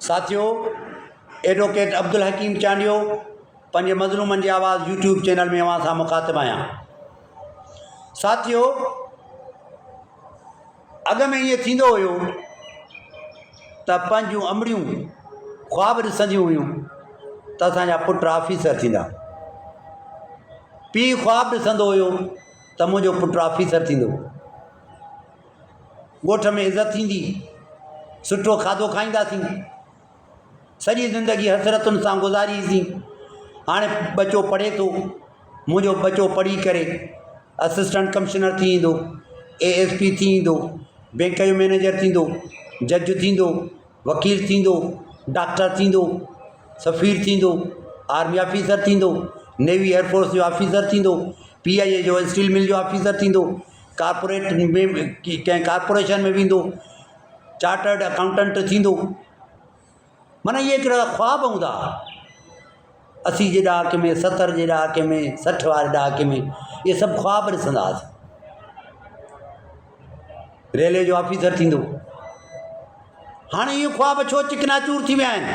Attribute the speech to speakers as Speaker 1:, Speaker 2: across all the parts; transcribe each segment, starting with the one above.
Speaker 1: ساٿيو ايڊووڪيٽ عبدالحڪيم چانڊيو پنهنجي مظلومن جي آواز يوٽيوب چينل ۾ اوهان سان مخاطب آهيان. ساٿيو اڳ ۾ ائين ٿيندو هيو ته پنهنجون امڙيون خواب ڏسنديون هيون ته اسان جا پٽ آفيسر ٿيندا. پيء خواب ڏسندو هيو ته منهنجو پٽ آفيسر ٿيندو. ڳوٺ ۾ عزت ٿيندي، سٺو کاڌو کائينداسين، سڄي زندگي حسرتن سان گذاريسين، هاڻي ٻچو پڙهي ٿو، منهنجو ٻچو پڙهي ڪري اسسٽنٽ ڪمشنر ٿي ايندو، اي ايس پي ٿي ايندو، بينڪ جو مئنيجر ٿيندو، جج ٿيندو، وڪيل ٿيندو، ڊاڪٽر ٿيندو، سفير ٿيندو، آرمي آفيسر ٿيندو، نيوي ايئر فورس جو آفيسر ٿيندو، پي آء اي جو اسٽيل مل جو آفيسر ٿيندو، ڪارپوريٽ ۾ ڪنهن ڪارپوريشن ۾ ويندو، چارٽرڊ اڪائونٽنٽ ٿيندو، معنيٰ اهي هڪڙا خواب هوندا هئا 80 جي ڏهاڪي ۾ 70 جي ڏهاڪي ۾ 60 واري ڏهاڪي ۾ اهي سڀ خواب ڏسندا هئاسين. ريلوي جو آفيسر ٿيندو. هاڻي اهي خواب ڇو چڪناچور ٿي ويا آهن؟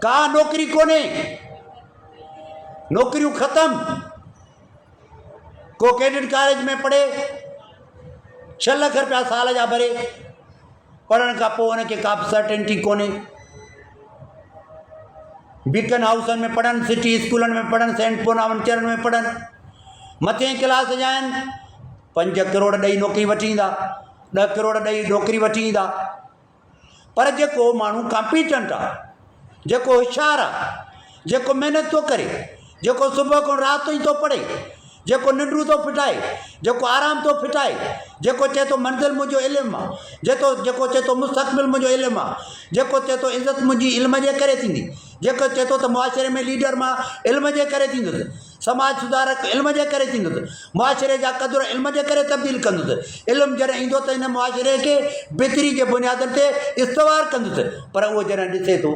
Speaker 1: ڪا نوڪري ڪونهي، نوڪريون ختم، ڪو ڪيڊٽ ڪاليج ۾ پڙهي 6 لک رپيا سال جا ڀري پڙهڻ کان پوء ان کي ڪا به سرٽينٽي ڪونهي. بيڪن هائوسن ۾ پڙهن، سٽي اسڪولن ۾ پڙهن، سينٽ بوناونچرن ۾ پڙهن، مٿين ڪلاس جا آهن، 5 ڪروڙ ڏئي نوڪري وٺي ايندا، 10 ڪروڙ ڏئي نوڪري وٺي ايندا. پر جيڪو ماڻهو ڪامپيٽنٽ آ، جيڪو هوشيار آ، جيڪو محنت ٿو ڪري، جيڪو صبح کان رات تائين ٿو پڙهي، جيڪو ننڊون ٿو ڦٽائي، جيڪو آرام ٿو ڦٽائي، جيڪو چئي ٿو منزل منهنجو علم آ، جيتو جيڪو چئي ٿو مستقبل منهنجو علم آ، جيڪو چئي ٿو عزت منهنجي علم جي ڪري ٿيندي، جيڪو چئي ٿو ته معاشري ۾ ليڊر مان علم جي ڪري ٿيندس، سماج سڌارڪ علم جي ڪري ٿيندس، معاشري جا قدر علم جي ڪري تبديل ڪندس، علم جڏهن ايندو ته هن معاشري کي بهتري جي بنيادن تي استوار ڪندس، پر اهو جڏهن ڏسي ٿو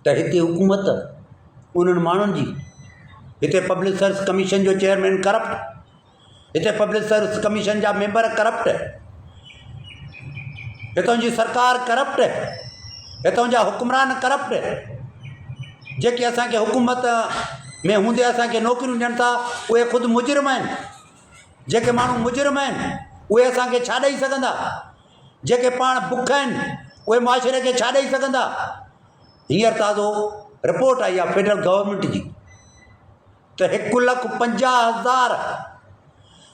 Speaker 1: ته هتي حڪومت انهن ماڻهن جي، هتي پبلڪ سروس ڪميشن جو چيئرمين ڪرپٽ، هتي پبلڪ سروس ڪميشن جا ميمبر ڪرپٽ، هتان جي سرڪار ڪرپٽ، هتان جا حڪمران ڪرپٽ، جيڪي اسان کي حڪومت ۾ هوندي اسان کي نوڪريون ڏين ٿا اهي خود مجرم آهن، جيڪي ماڻهو مجرم آهن اهي اسان کي ڇا ڏئي سگهندا، جيڪي پاڻ بک آهن اهي معاشري کي ڇا ڏئي سگهندا. هينئر تازو رپورٽ آئي آهي فيڊرل گورنمينٽ جي ته 1,50,000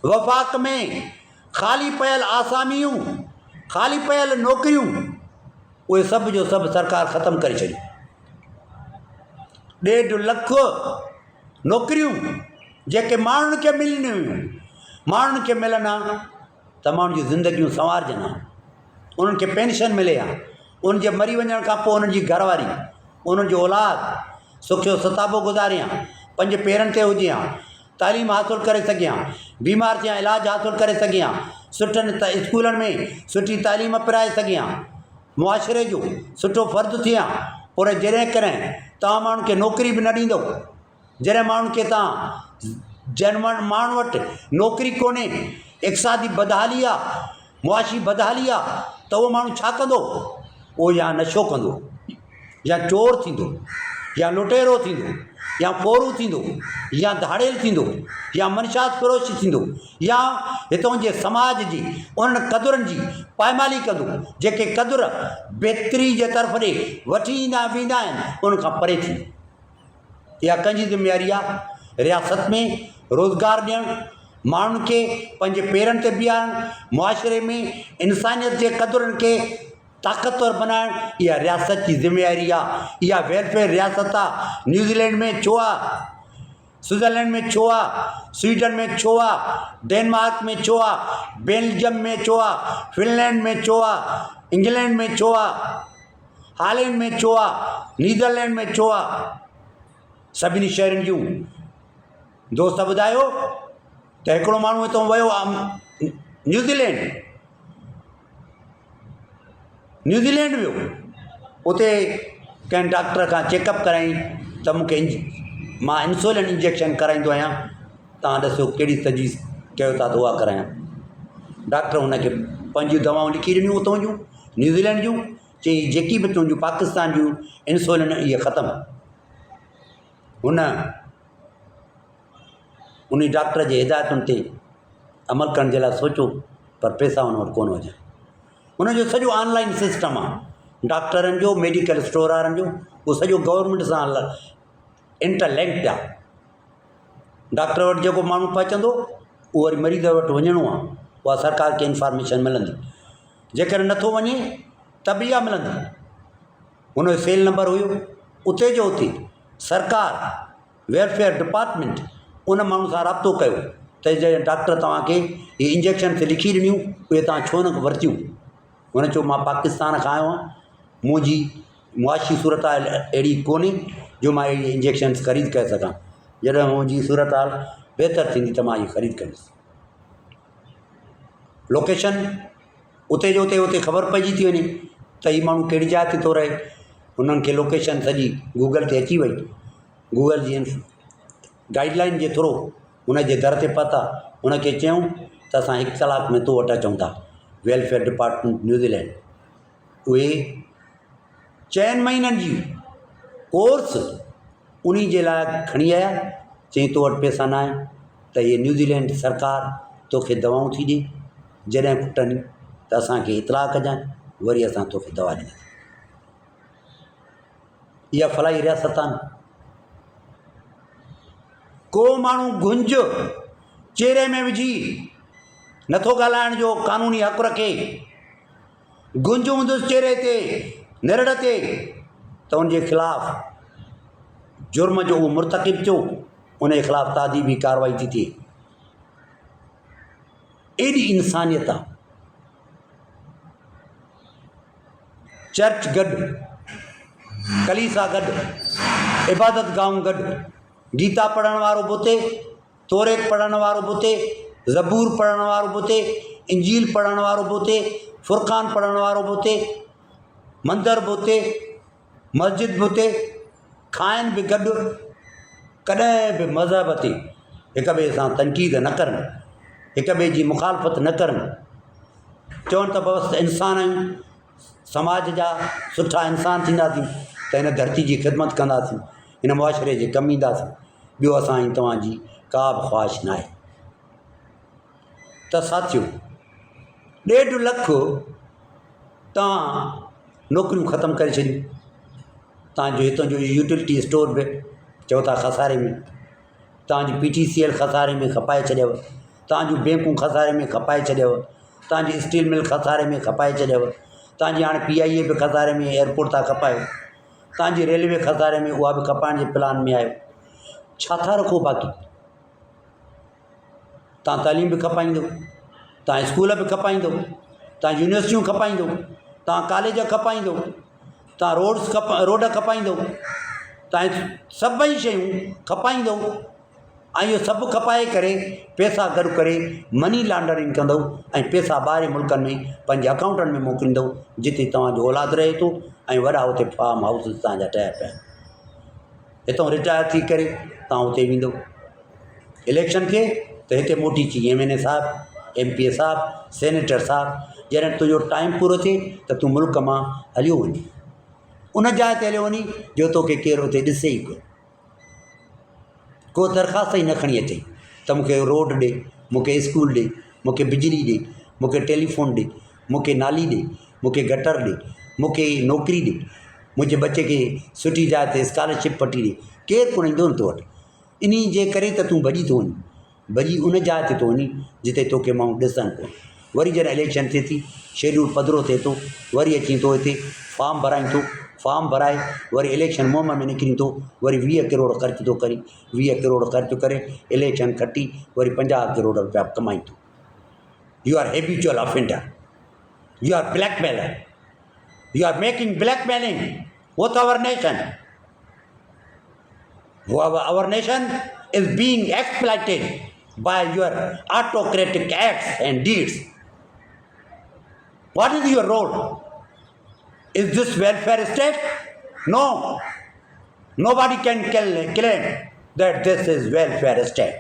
Speaker 1: وفاق ۾ خالي پيل آساميون، خالي پيل نوڪريون اهي سڀ جو سڀ سرڪار ختم ڪري ڇڏيون. 1.5 لک نوڪريون جيڪي ماڻهن کي ملڻيون هيون، ماڻهن کي ملن ها ته ماڻهن جون زندگيون سنوارجن ها، انهن کي پينشن ملي ها، انهن جي مري وڃڻ کان پوء انهن جي گهر واري، انهن جو اولاد سکيو ستابو گذاري ها، پنهنجي پيرن تي هجي ها، تعليم حاصل ڪري سگهي ها، بيمار ٿي ها علاج حاصل ڪري سگهي ها، سٺن اسڪولن ۾ سٺي تعليم پرائي سگهي ها، معاشري جو سٺو فرد ٿئي ها، پر جڏهن ڪڏهن توهان ماڻهن کي نوڪري به نه ڏيندؤ، جڏهن ماڻهن کي توهان جن ماڻهن وٽ نوڪري ڪونهي، اقتصادي بدحالي آ، معاشي بدحالي آ ته اهو ماڻهو ڇا ڪندو؟ اهو يا نشو ڪندو يا چور ٿيندو يا لٽيرو ٿيندو يا ڦورو ٿيندو يا ڌاڙيل ٿيندو يا منشيات فروش ٿيندو يا هتان جي سماج جي انهن قدرن جي پائمالي ڪندو جيڪي قدر بهتري جي طرف ڏي وٺي ايندا ويندا آهن ان کان پري ٿيندو. اها ڪنهن جي ذميواري آهي؟ رياست ۾ روزگار ڏيڻ، ماڻهن کي پنهنجي پيرن تي بيهارڻ، معاشري ۾ انسانيت جي قدرن کي طاقتور بنائڻ اها رياست جي ذميواري آهي. اها ويلفيئر رياست آهي. نيوزيلينڊ ۾ ڇو آهي؟ سوئٽزرلينڊ ۾ ڇو آهي؟ سوئيڊن ۾ ڇو آهي؟ ڊينمارڪ ۾ ڇو آهي؟ بيلجم ۾ ڇو آهي؟ فنلينڊ ۾ ڇو آهي؟ انگلينڊ ۾ ڇو آهي؟ هالينڊ ۾ ڇو آ؟ نيدرلينڊ ۾ ڇو آ؟ سڀني شهرن جون دوست ٻڌايو ته هڪڙو ماڻهو هتان ويو آ نيوزيلينڊ، نيوزيلينڊ ويو اتي ڪنهن ڊاڪٽر کان چيڪ اپ ڪرايائين ته مون کي مان انسولين انجيڪشن ڪرائيندو آهيان توهان ڏسو ڪهڙي تجويز ڪيو ٿا ته اها ڪرايان. ڊاڪٽر هن کي پنهنجون دوائون لکي ڏنيون اتان جون نيوزيلينڊ جون چيائين جيڪي به تنهنجون پاڪستان جون انسولين اهي ختم. هن ان ڊاڪٽر جي هدايتن تي عمل ڪرڻ جي لاء سوچيو پر پئسا هن وٽ ڪونه هجن. هن جو سڄو آن لائن سسٽم آهي ڊاڪٽرن جو ميڊيڪل اسٽور وارن جو اهو سڄو گورنمينٽ سان انٽر لنڪڊ آهي. ڊاڪٽر وٽ جيڪو ماڻهو پهچندو اهو وري مريض وٽ وڃڻو آهي اها سرڪار کي انفارميشن ملندي جيڪڏهن نٿو وڃي ته به اها ملندي هن جو سيل نمبر هيو اتي جو اتي سرڪار ويلفيئر ڊپارٽمينٽ ان ماڻهو سان رابطو ڪيو ته جنهن ڊاڪٽر توهان کي هي انجيڪشنس لکي ڏنيون اهي توهان ڇو نه ورتيون هن چيو مان پاڪستان کان آيو آهيان منهنجي معاشي صورتحال اهڙي ڪونهي جو مان اهڙي انجيڪشنس خريد ڪري سگهان جڏهن منهنجي صورتحال بهتر ٿيندي ته مان اهي خريد ڪندس لوڪيشن اتي جو اتي اتي خبر پئجي ٿي وڃي ته هي ماڻهو ڪهڙي جاءِ تي ٿو رهي هنن کي لوڪيشن سڄي گوگل تي اچي وئي گوگل جي گائيڊ لائن جي ٿرو هن جي در تي پهتا هن کي چيائون ته اسان هڪ ڪلاڪ ۾ تو وٽ اچون ٿا ويلفيئر ڊپارٽمينٽ نيوزيلينڊ اهي چئن مهينن جي ڪورس انهي جي لاءِ کڻي آيا چيائين تو وٽ پئسا نه آهن ته هيءَ نيوزيلينڊ سرڪار توکي دوائون ٿي ڏئي جڏهن کٽن ته اسانکي اطلاع ڪجانءِ وري اسان توکي دوا ڏينداسين. اها فلاحي رياست آهي. ڪو ماڻهو گهنج چهري ۾ وجهي نٿو ڳالهائڻ جو قانوني حق رکي. گهنج هوندس چهري تي، نرڙ تي ته ان جي خلاف جرم جو اهو مرتڪب ٿيو، ان جي خلاف تاديبي ڪارروائي ٿي ٿئي. ايڏي انسانيت آ. چرچ گڏ، ڪليسا گڏ، عبادت گاهون گڏ، گيتا پڙهڻ وارو به اتي، توريت پڙهڻ وارو به اتي، زبور پڙهڻ وارو به اتي، انجيل پڙهڻ وارو به اتي، فرقان پڙهڻ وارو به اتي، مندر به اتي، مسجد به اتي، کائن به گڏ، ڪڏهن به مذهب تي هڪ ٻئي سان تنقيد نه ڪرن، هڪ ٻئي جي مخالفت نه ڪرن، چون ته بس انسان آهيون، سماج جا سٺا انسان ٿينداسين ته هن ڌرتي جي خدمت ڪنداسين، هن معاشري جي ڪم اينداسين، ٻيو اسان ۽ توهان جي ڪا به خواهش ناهي. ته ساٿيو ڏيڍ لک توهان نوڪريون ختم ڪري ڇڏيون توهان جو هتان جو يوٽيلٽي اسٽور به چئو ٿا خساري ۾ توهان جي پي ٽي سي ايل خساري ۾ کپائي ڇڏيو توهان جون بينڪون خساري ۾ کپائي ڇڏيو توهان جي اسٽيل مل خساري ۾ کپائي ڇڏيو توهان جي هاڻي پي آئي اي به خساري ۾ ايئرپورٽ ٿا کپايو توهان جي ريلوي خساري ۾ اها به کپائڻ جي پلان ۾ آهيو ڇا ٿا رکو باقي توهان تعليم به کپائيندو توهان اسڪول به کپائيندو توهان يونيورسٽيون کپائيندو توهان ڪاليج کپائيندو توهان روڊس کپ روڊ کپائيندو توهان سڀئي شيون کپائيندو ۽ اهو سڀ کپائي ڪري پئسا گڏ ڪري مني لانڊرنگ ڪندو ۽ پئسا ٻاهرين ملڪن ۾ پنهنجي اڪائونٽن ۾ موڪليندو جتي توهان جو اولاد رهي ٿو ۽ وڏا اتي فارم هائوسز توهان جا ٺهيا پيا آهن هتان رٽائر ٿي ڪري توهان اتي ويندو اليڪشن ٿئي ته هتي موٽي اچي ايم اين اي صاحب ايم پي اي صاحب سينيٽر صاحب جڏهن تنهنجو ٽائيم پورو ٿئي ته تون ملڪ مان هليو وڃ ان جاء تي هليو وڃي جو توکي ڪير اتي ڏسي ئي ڪونه ڪو درخواست ئي نه کڻي اچئي ته مون کي روڊ ڏي مون کي اسڪول ڏي مون کي بجلي ڏي مون کي ٽيليفون ڏي مون کي نالي ڏي مون کي گٽر ڏي مون کي نوڪري ڏي منهنجي ٻچي کي سٺي جاء تي اسڪالرشپ وٺي ڏي ڪير ڪونه ايندو نه تو وٽ انهي جي ڪري ته تون ڀڄي ٿو وڃين، ڀڄي ان جاء تي ٿو وڃين جتي توکي ماڻهو ڏسن ڪونه. وري جڏهن اليڪشن ٿئي ٿي، شيڊول پڌرو ٿئي ٿو، وري اچين ٿو هتي فارم ڀرائين ٿو، فارم ڀرائي وري اليڪشن مهم ۾ نڪرين ٿو، وري 20 ڪروڙ خرچ ٿو ڪرين، 20 ڪروڙ خرچ ڪري اليڪشن کٽي وري 50 ڪروڙ رپيا ڪمائين ٿو. You are habitual offender, you are blackmailer, you are making blackmailing with our nation. Our nation is being exploited by your autocratic acts and deeds. What is your role? Is this welfare state? No. Nobody can claim that this is welfare state.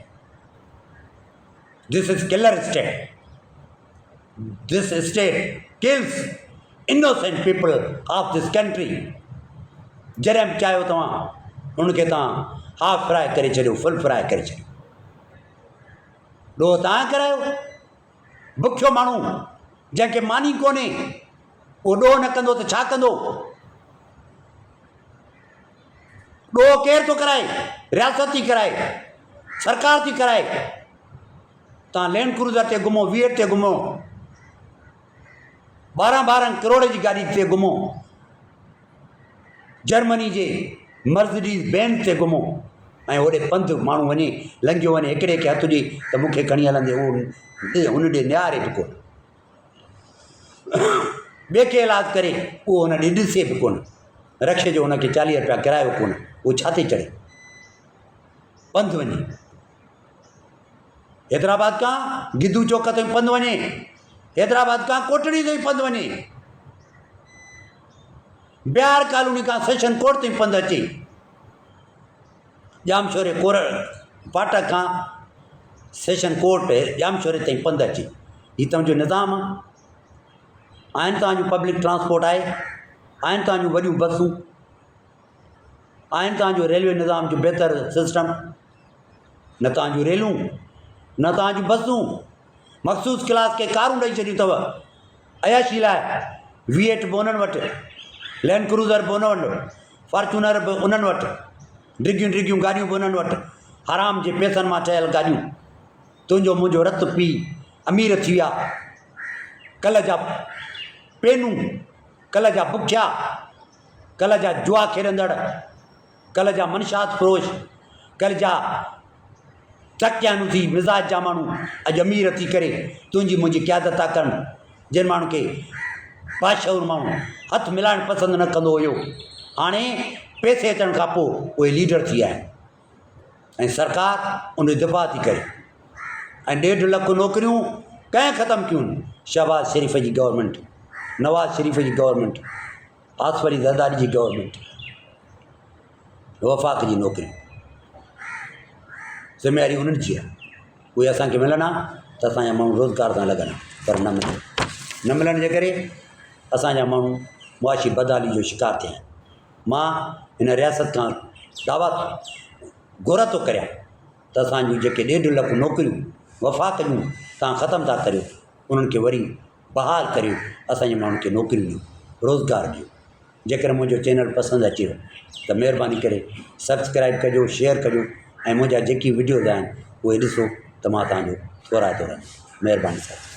Speaker 1: This is killer state. This state kills innocent people of this country. جڏهن به چاهيو توهان ان کي توهان half fry ڪري ڇڏيو full fry ڪري ڇڏيو. ڏوهه توهان ڪرايو. بکيو ماڻهو جنهن کي ماني ڪونهي اهو ڏوهه نه ڪندو ته ڇا ڪندو؟ ڏوهه ڪير ٿو ڪرائي؟ رياست ٿي ڪرائي، سرڪار ٿي ڪرائي. توهان لينڊ ڪروزر تي گهمو، وي ايٽ تي گهمو، ٻارهن ٻارهن ڪروڙ جي گاڏي تي گهمو، جرمني جي مرسڊيز بينز تي گهمو ۽ هوڏي پنڌ ماڻهو وڃي لنگهيو وڃي هڪڙي کي هٿ ڏئي ته مون کي کڻي هلندي اهو هن ڏي نهاري به ڪونه، ٻئي کي ايلاز ڪري اهو هن ڏي ڏسي به ڪونه، رڪشي جو هن کي چاليهه رپيا ڪرايو ڪونه، اهو ڇا تي چڙهي پنڌ وڃي. حيدرآباد کان گدو چوڪ تائين پنڌ وڃي، حيدرآباد کان ڪوٽڙي تائين پنڌ وڃي، بهار ڪالوني کان سيشن ڪورٽ تائين پنڌ اچي، ڄامشوري ڪور ڦاٽڪ کان سيشن ڪورٽ ڄامشوري تائين پنڌ اچي. هي توهان جو نظام آهي؟ آهن توهان جون پبلڪ ٽرانسپورٽ آهي؟ آهن توهان جون وڏيون بسون؟ آهن توهان جو ريلوي نظام جو بهتر سسٽم؟ نه توهان جون ريلون، نه توهان جون بسون، مخصوص ڪلاس کي ڪارون ڏئي ڇڏيون اٿو عياشي لاء، وي ايٽ به انهن وٽ، لينڊ ڪروزر به انهن وٽ، فارچونر به انهن وٽ، ڊگهيون ڊگهيون گاڏيون به انهن وٽ، حرام جي پئسن مان ٺهيل گاڏيون، تنهنجو منهنجو رت پي امير ٿي ويا، ڪلهه جا پينون، ڪلهه جا بکيا، ڪلهه جا جوا کيڏندڙ، ڪلهه جا منشيات فروش، ڪلهه جا تڪيانوسي مزاج جا ماڻهو اڄ امير ٿي ڪري تنهنجي منهنجي قيادت ٿا ڪن، جن ماڻهن کي باشعور ماڻهو هٿ ملائڻ پسند نه ڪندو هيو، هاڻي پئسي اچڻ کان پوء اهي ليڊر ٿي ويا آهن ۽ سرڪار ان جو دفاع ٿي ڪري ۽ ڏيڍ لک نوڪريون ڪنهن ختم ڪيون؟ شهباز شريف جي گورنمينٽ، نواز شريف جي گورنمينٽ. آصف علي زرداري جي گورنمينٽ وفاق جي نوڪري ذميواري انهن جي آهي اهي اسانکي ملن ها ته اسانجا ماڻهو روزگار سان لڳن ها پر نه ملن نه ملڻ جي ڪري اسانجا ماڻهو معاشي بدحالي جو شڪار ٿيا آهن مان هن رياست کان دعويٰ گهر ٿو ڪريان ته اسانجون جيڪي ڏيڍ لک نوڪريون وفاق جون توهان ختم ٿا ڪريو انهن کي وري بحال ڪريو اسان جي ماڻهن کي نوڪريون ڏيو روزگار ڏيو جيڪڏهن منهنجو چينل پسند اچيو ته مهرباني ڪري سبسڪرائب ڪجو شيئر ڪجو ۽ منهنجا جيڪي وڊيوز آهن اهي ڏسو ته مان توهان جو ٿورائتو رهندس مهرباني ساٿيو.